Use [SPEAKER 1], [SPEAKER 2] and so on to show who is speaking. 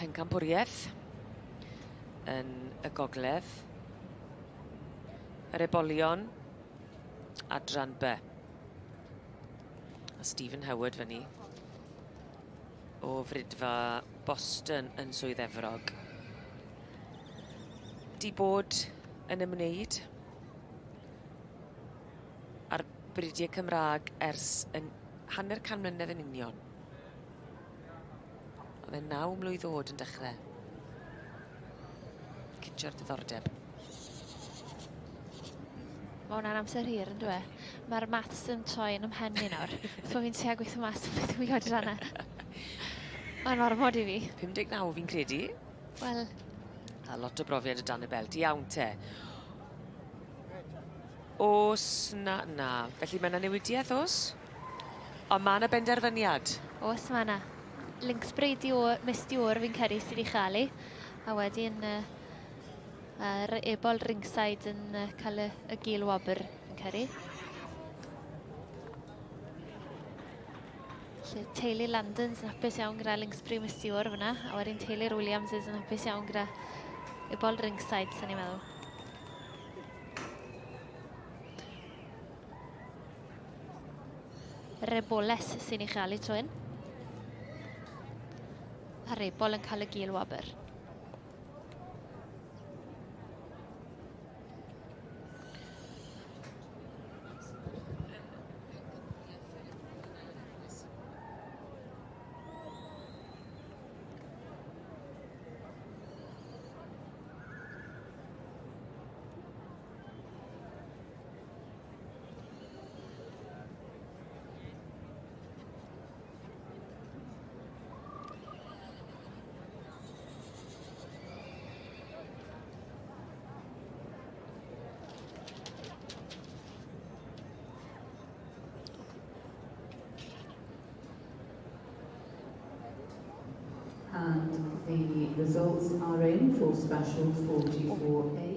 [SPEAKER 1] Pencampwriaeth yn y gogledd. Yr ebolion, adran B. A Stephen Howard fyny o fridfa Boston yn Swydd Efrog. Di bod yn ymwneud â'r bridiau Cymraeg ers yn hanner can mlynedd yn union. Oedd e'n naw mlwydd oed yn dechrau. Cicio'r diddordeb.
[SPEAKER 2] Mae hwnna'n amser hir yn dwi? E? Mae'r maths yn troi yn ymhen i nawr. So fi'n trio gweithio mas beth yw i oedran e. Mae'n ormod i fi.
[SPEAKER 1] 59 fi'n credu.
[SPEAKER 2] Wel.
[SPEAKER 1] A lot o brofiad o dan y belt. Iawn te. Os na, na. Felly mae yna newidiaeth os? Ond mae yna benderfyniad.
[SPEAKER 2] Oes, mae yna. Linksbury Dior, Miss Dior fi'n credu sydd wedi chael ei. A wedyn yr ebol ringside yn cael y gil wobr fi'n credu. Felly teulu Landon's yn hapus iawn gyda Linksbury Miss Dior fyna. A wedyn teulu'r Williamses yn hapus iawn gyda ebol ringside, sy'n ni'n meddwl. Reboles sy'n ei chael ei tro hyn. A Rebol yn cael y gil wobr.
[SPEAKER 3] And the results are in for special 44A.